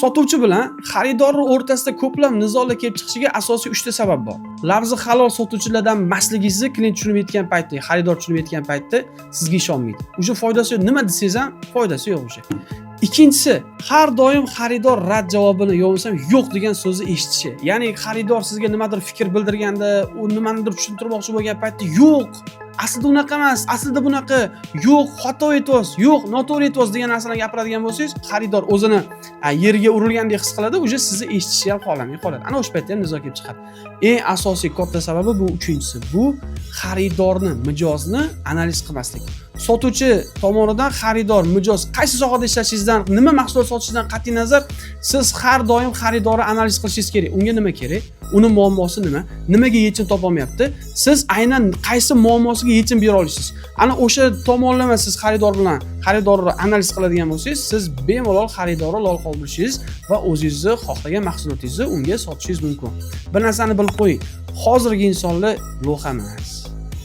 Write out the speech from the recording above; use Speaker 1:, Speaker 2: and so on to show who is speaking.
Speaker 1: Sotuvchi bilan xaridorni o'rtasida ko'plab nizolar kelib chiqishiga asosiy 3 ta sabab bor. Lafzi halol sotuvchilardan emasligingizni klient tushunib yetgan paytda, xaridor tushunib yetgan paytda sizga ishonmaydi. Уже foydasi yo'q. Nima desangiz ham foydasi yo'q уже. Ikkinchisi, har doim xaridor rad javobini yo bo'lmasam yo'q degan so'zni eshitishi. Ya'ni xaridor sizga nimadir fikr bildirganda, u nimanidir tushuntirmoqchi bo'lgan paytda "Yo'q, aslida unaqa emas, aslida bunaqa, yo'q, xato aytyapsiz, yo'q, noto'g'ri aytyapsiz" degan narsalarni gapiradigan bo'lsangiz, xaridor o'zini yerga urilgandek his qiladi, уже sizni eshitishni ham xohlamay qoladi. Ana o'sha paytda ham nizo kelib chiqadi. Eng asosiy katta sababi bu uchinchisi. Bu xaridorni, mijozni analiz qilmaslik. Sotuvchi tomonidan xaridor, mijoz qaysi sohada ishlashingizdan, nima mahsulot sotishingizdan qat'iy nazar, siz har doim xaridorni analiz qilishingiz kerak. Unga nima kerak? Uni muammosi nima? Nimaga yechim topolmayapti? Siz aynan qaysi muammosiga yechim bera olasiz? Ana o'sha tomonlama siz xaridor bilan xaridorni analiz qiladigan bo'lsangiz, siz bemalol xaridorni lol qoldirishingiz va o'zingizni xohlagan mahsulotingizni unga sotishingiz mumkin. Bir narsani bilib qo'ying. Hozirgi insonlar лох emas.